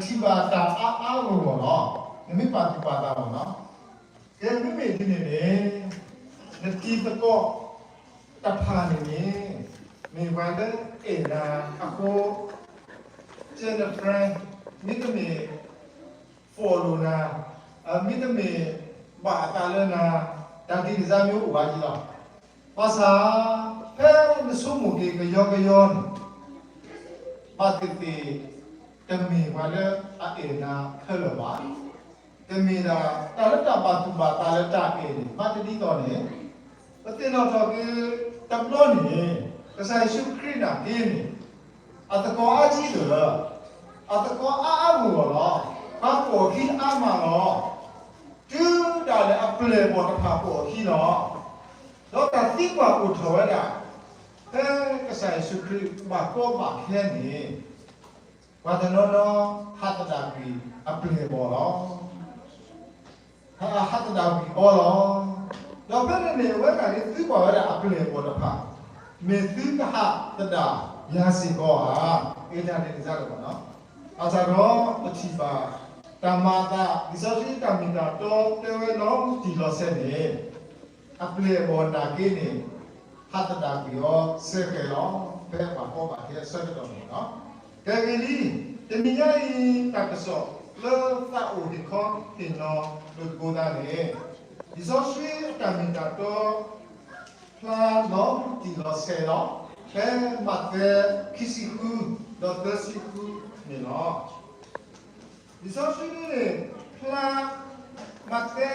နထံၣ်ဘၣ်တၢ်အါအါဂီၢ်ဂီၢ်လီၤ. နမ့ၢ်ပာ်သူၣ်ပာ်သးလီၤနီၤ. ကဲမ့မ့ၢ်ဒ်န့ၣ်န့ၣ်, နတံၤသကိးတဖၣ်န့ၣ်န့ၣ်, မ့ၢ်ပှၤလၢအဲၣ်နၤအဃိ, ကဲန friend, မ့တမ့ၢ် follow နၤ, မ့တမ့ၢ်ဘၣ်အသးလၢနၤ, တၢ်ဒ်န့ၣ်စါမ့ၢ်အိၣ်ဘၣ်က့ၤလီၤ. ဘၣ်ဆၣ်, ဖဲနဆိကမိၣ်က့ၤကယီကယီန့ၣ်, ဘၣ်သ့ၣ်သ့ၣ်, တမ့ၢ်ပှၤလၢအအဲၣ်နၤခဲလၢာ်ဘၣ်. တမ့ၢ်ဒၣ်တၢ်လၢတၢ်ဘၣ်သူၣ်ဘၣ်သးလၢတၢ်အဲၣ်န့ၣ် ဘၣ်တဒ်သိးန့ၣ်, ပသ့ၣ်နီၣ်ထီၣ်က့ၤတဘျီန့ၣ်, ကစၢ်ယ့ၣ်ၡူးခရံာ်နာ်က့န့ၣ်, အသကိးအါကံလၢာ်, အသကိးအါအါဂီၢ်ဂီၢ်လီၤ. ပှၤပိာ်အခံအါမးလီၤ. တုၤဒၣ်လဲာ်အပျဲၢ်အဘီၣ်တဖၣ်ပိာ်အခံလီၤ. ဒီးတၢ်သံကွၢ်အိၣ်ထီၣ်ဝဲဒၣ်, ဖဲကစၢ်ယ့ၣ်ၡူးခရံာ်ဘၣ်ကီဘၣ်ခဲန့ၣ်, ပှၤတနီၤနီၤဟးသဒၣ်ကွံာ်အပျဲၢ်အဘီၣ်လီၤ. ဟးသဒၣ်ကွံာ်အီၤလီၤ. ဒီးဖဲန့ၣ်န့ၣ် အဝဲဒၣ်န့ၣ်သံကွၢ်ဝဲဒၣ်အပျဲၢ်အဘီၣ်တဖၣ်, မ့ၢ်သုကဟးသဒၣ်ယၤစ့ၢ်ကီးဧါ. အ့ တၢ်န့ၣ်န့ၣ်စ့ၢ်ကီးလီၤ. ဘၣ်ဆၣ်ဒီးပထံၣ်ဘၣ်တၢ်မၤအသး, လံာ်စီဆှံတၢ်မ့ၢ်တၢ်တီတဲဝဲလီၤတံၢ်လီၤဆဲးန့ၣ်, အပျဲၢ်အဘီၣ်နာ်က့န့ၣ်, ဟးသဒၣ်ကွံာ်အီၤစဲဃဲၤလီၤ. ဖဲပှၤကီဘၣ်ခဲအဆၢကတီၢ်န့ၣ်လီၤ. ကဲဂ့ၤလံ, တနံၤညါအံၤ တၢ်ကစီၣ်လၢသးအိၣ်ဟ့ၣ်ခီဟ့ၣ်နီၤလိာ်သကိးသးန့ၣ်, လံာ်စီဆှံအတၢ်မ့ၢ်တၢ်တီ ဖျါလီၤတံၢ်လီၤဆဲးလီၤ, ဖဲမးသဲခံဆံဃု ဒီးသၢဆံဃုန့ၣ်လီၤ. လံာ်စီဆှံန့ၣ် ဖျါ မးသဲ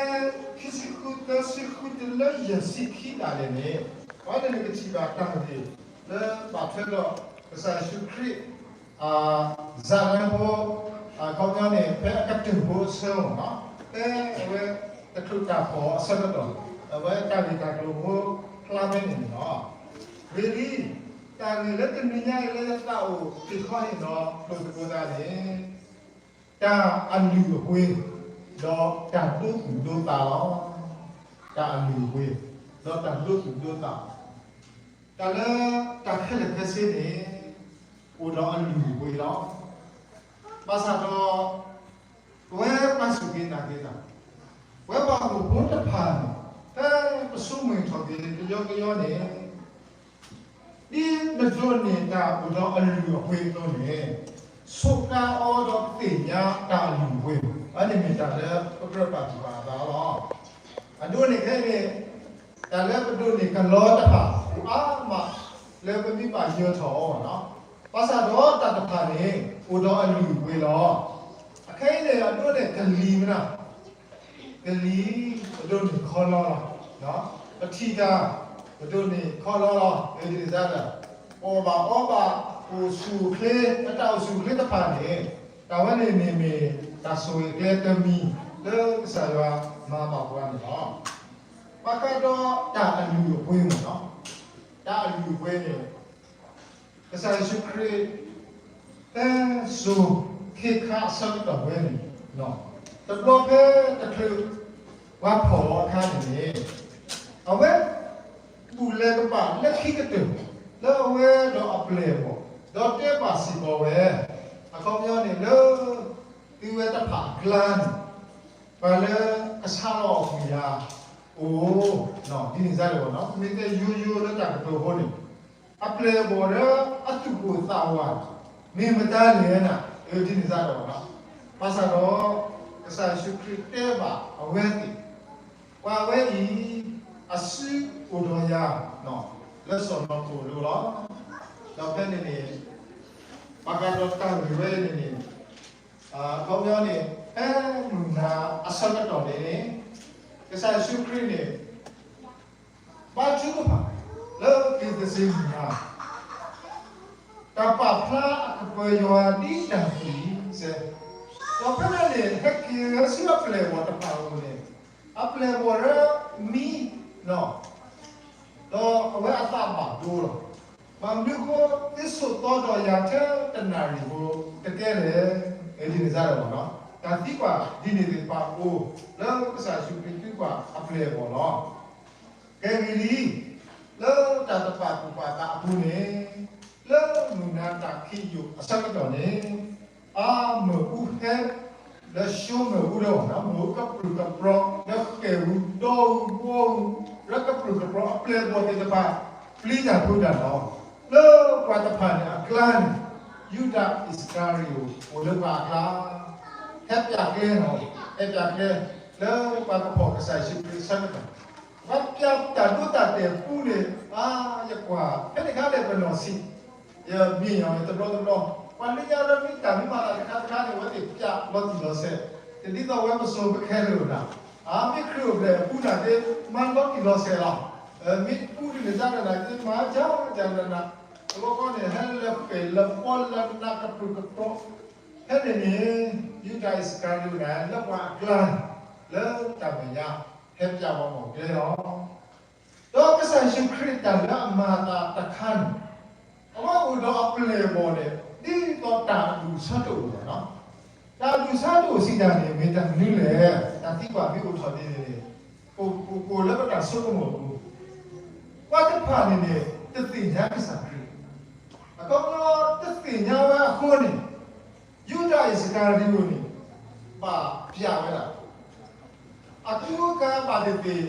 ခံဆံဃု သၢဆံဃု တုၤလၢယဲၢ်ဆံခံဒၣ်လဲာ်န့ၣ်, ပှၤန့ၣ်န့ၣ်ကထံၣ်ဘၣ်တၢ်ဂ့ၢ်လၢဘၣ်ထွဲဒီးကစၢ်ယ့ၣ်ၡူးခရံာ် စးလၢဖိ, အခီပညီန့ၣ် ဖဲအကတၢၢ်ဖိအဆၢလီၤ, ဖဲအဝဲတချုးတၢ်ဖီၣ်အဆၢကတီၢ်, အဝဲတၢ်ဂ့ၢ်တၢ်ကျိၤဖိဖျါဖဲန့ၣ်န့ၣ်လီၤ. ဂ့ၤလံ, တၢ်ဂ့ၢ်လၢတနံၤညါအံၤလၢယသးအိၣ်ဟ့ၣ်ခီဟ့ၣ်နီၤလိာ်သကိးသးန့ၣ်, တၢ်အလုၢ်အပှ့ၤ ဒီးတၢ်ဒိသူၣ်ဒိသးလီၤ. တၢ်အလုၢ်အပှ့ၤ ဒီးတၢ်ဒိသူၣ်ဒိသး, တၢ်လၢတၢ်ခဲလၢာ်ခဲဆ့န့ၣ် အိၣ်ဒီးအလုၢ်အပှ့ၤလီၤ. ဘၣ်ဆၣ်ဒီး ပဝဲပှၤစူၢ်က့ၤနာ်က့ၤတၢ်, ပဝဲပှၤဟီၣ်ခိၣ်ဖိတဖၣ်န့ၣ်, ဖဲပဆိကမိၣ်ထီၣ်က့ၤကယီကယီန့ၣ် ဒ်နဒိးန့ၢ်တၢ်အိၣ်ဒီးအလုၢ်အပှ့ၤအသိးန့ၣ်, ဆိးကါအီၤဒီးသ့ၣ်ညါတၢ်အလုၢ်အပှ့ၤ, အန့ၣ်မ့ၢ်တၢ်လၢပကြၢးပာ်သူၣ်ပာ်သးလီၤ. အဒိန့ၣ်ခဲအံၤန့ၣ်, တၢ်လၢပဒိးန့ၢ်ကလီတဖၣ် အိၣ်အါမးလၢပမ့ၢ်ဘၣ်ယၢၤထီၣ်အီၤလီၤ. ဘၣ်ဆၣ်ဒီးတၢ်တဖၣ်န့ၣ် အိၣ်ဒီးအလုၢ်အပှ့ၤလီၤ. အခဲအံၤန့ၣ် အဒိန့ၢ်ကလံၤမနုၤ ကလံၤ ပဒိးန့ၢ်ခီလီလီၤ. ပထံၣ်တၢ် ပဒိးန့ၢ်ခီလီလီၤ. မ့ၢ်ဒ်န့ၣ်စ့ၢ်ကီး ပအီၣ်ဘၣ်အီဘၣ် အိၣ်ဆူၣ်အိၣ်ချ့, အတၢ်အိၣ်ဆူၣ်အိၣ်ချ့တဖၣ်န့ၣ်, တၢ်ဝဲန့ၣ်န့ၣ်မ့ၢ်တၢ်ဆိၣ်ဂ့ၤကျဲတမံၤ လၢကစၢ်ယွၤမၤဘၣ်ပှၤန့ၣ်လီၤ. ဘၣ်ဃးဒီးတၢ်အလုၢ်အပှ့ၤန့ၣ်လီၤ. တၢ်အလုၢ်အပှ့ၤန့ၣ် ကစၢ်ယ့ၣ်ၡူးခရံာ် ဖဲစိၤခ့ခါအဆၢကတီၢ်ဝဲန့ၣ်, တဘျီဖဲတချုးပှၤဖီၣ်အီၤအခါန့ၣ်န့ၣ်, အဝဲ ဘူၣ်လဲၤကပၤလၢခံကတၢၢ် လၢအဝဲဒီးအပျဲၢ်အဘီၣ်, ဒီးတဲဘၣ်စ့ၢ်ကီးဝဲ, အခီပညီန့ၣ်လၢ သုဝဲတဖၣ်အကျါန့ၣ် ပှၤလၢကဆါလီၤအီၣ်ကွံာ်ယၤအိၣ်, ဒ်န့ၣ်စ့ၢ်ကီး မ့ၢ်တဲယိယိလၢတၢ်ကတိၤဖိန့ၣ်, အပျဲၢ်အဘီၣ်လၢအသူၣ်ပိၢ်သးဝး မ့ၢ်မတၤလဲၣ်နၤ, ဒ်န့ၣ်စ့ၢ်ကီး, ဘၣ်ဆၣ်ဒီး ကစၢ်ယ့ၣ်ၡူးခရံာ်တဲဘၣ်အဝဲသ့ၣ်, ပှၤဝဲအံၤ အစုအိၣ်ဒီးယၤ လၢစီၢ်နီၤခိၣ်အလိၤလီၤ. ဒီးဖဲန့ၣ်န့ၣ် ဘၣ်ဃးဒီးတၢ်ဂ့ၢ်ဝဲန့ၣ်န့ၣ်, အခီပညီန့ၣ် ဖဲမုၢ်နၤအဆၢကတီၢ်န့ၣ်န့ၣ်, ကစၢ်ယ့ၣ်ၡူးခရံာ်န့ၣ် ဘါထုကဖၣ် လၢက့ၤသစ့မုၢ်နၤ, တၢ်ပာ်ဖျါအကပၢၤယွၤဒ်တၢ်သံ စဲ, ဒီးဖဲန့ၣ်န့ၣ် ဟဲက့ၤဆူအပျဲၢ်အဘီၣ်တဖၣ်အအိၣ်န့ၣ်, အပျဲၢ်အဘီၣ်လၢမံလီၤ. ဒီးအဝဲအသးဘၣ်ဒိလီၤ. ဘၣ်မနုၤဃိ သုဆိးသီဒီးယၤထဲတနၣ်ရံၣ်ဖိတကဲလဲၣ်. ဒ်န့ၣ်စ့ၢ်ကီး တၢ်သံကွၢ်ဒ်န့ၣ်သ့ၣ်တဖၣ်အိၣ် လၢကစၢ်ယ့ၣ်ၡူးခရံာ်သံကွၢ်အပျဲၢ်အဘီၣ်လီၤ. ကဲဂ့ၤလံ, လၢတၢ်တပာ်သူၣ်ပာ်သးအပူၤန့ၣ်, လၢမုၢ်နၤတၢ်ခံးယိာ်အဆၢကတီၢ်န့ၣ်, အမၢၣ်အူဟဲ လၢၡိမၢၣ်အူဒီး မ့ၢ်ကပြုၢ်ကပြီၤ လၢဃဲၣ်အူ ဒီအူ ဘီအူ လၢကပြုၢ်ကပြီၤအပျဲၢ်အဘီၣ်သ့ၣ်တဖၣ် ပျံၤတၢ်ဖုးတၢ်လီၤ. လၢပှၤတဖၣ်န့ၣ်အကျါန့ၣ် ယူဒၤအံၣ်စကၤရံၤအိၣ် အိၣ်လၢပှၤအကျါ ဟဲပျးကျဲလီၤ. ဟဲပျးကျဲ လၢပှၤကဖီၣ်ကစၢ်ယ့ၣ်ၡူးခရံာ်အဆၢကတီၢ် ပှၤပျးတၢ်ဒိတၢ်တဲာ်ပူန့ၣ် အါ ယကွၢ် ဖဲန့ၣ်အခါန့ၣ် ပနီၢ်ဆံး ယမ့ၢ်အီၤန့ၣ် တဘျီတဘျီ ပှၤလၢညါလၢမ့ၢ်တၢ်မ့ၢ်မၤသးတခါတခါန့ၣ် အဝဲသ့ၣ်ပျးလီၤတံၢ်လီၤဆဲး တဒ်သိးဝဲပစိၤပခဲလၢာ်ဘၣ်. အမ့ၢ်ခရံာ်အိၣ်ဖျဲၣ်အပူၤနာ်က့ မၤလီၤတံၢ်လီၤဆဲးလီၤ. မ့ၢ်ပူဒ်န့ၣ် ကနနၤက့ မၤကနနၤ တဘျီဃီန့ၣ် ဟဲလၢဃဲၣ်လၢဘီလၢနးကပြုၢ်ကပြီၤ ဖဲန့ၣ်န့ၣ် ယူဒၤအံၣ်စကၤရံၤအိၣ်န့ၣ် လၢပှၤအကျါန့ၣ် လၢတၢ်မဲာ်ညါ ဟဲပျးဝဲမီၢ်ကျဲလီၤ. ဒီးကစၢ်ယ့ၣ်ၡူးခရံာ်တၢ်လၢအမၤအသးတခါန့ၣ် အဝဲအိၣ်ဒီးအပျဲၢ်အဘီၣ်န့ၣ် ဒ်သိးတၢ်အဒူၣ်အဆၢတအိၣ်ဘၣ်. တၢ်အဒူၣ်အဆၢတအိၣ်စံးတၢ်န့ၣ် မ့ၢ်တၢ်မနုၤလဲၣ်. တၢ်သံကွၢ်မ့ၢ်အိၣ်ထီၣ်ဒ်န့ၣ်န့ၣ် ကအိၣ်လၢပတၢ်ဆိကမိၣ်အပူၤ ပှၤတဖၣ်န့ၣ်န့ၣ် တသ့ၣ်ညါကစၢ်ခရံာ် အခီပညီ တသ့ၣ်ညါဝဲအဃိန့ၣ် ယူဒၤအံၣ်စကၤရံၤအိၣ်န့ၣ် ဘၣ်ပျးဝဲဒၣ် အကူအကၤဘၣ်သ့ၣ်သ့ၣ်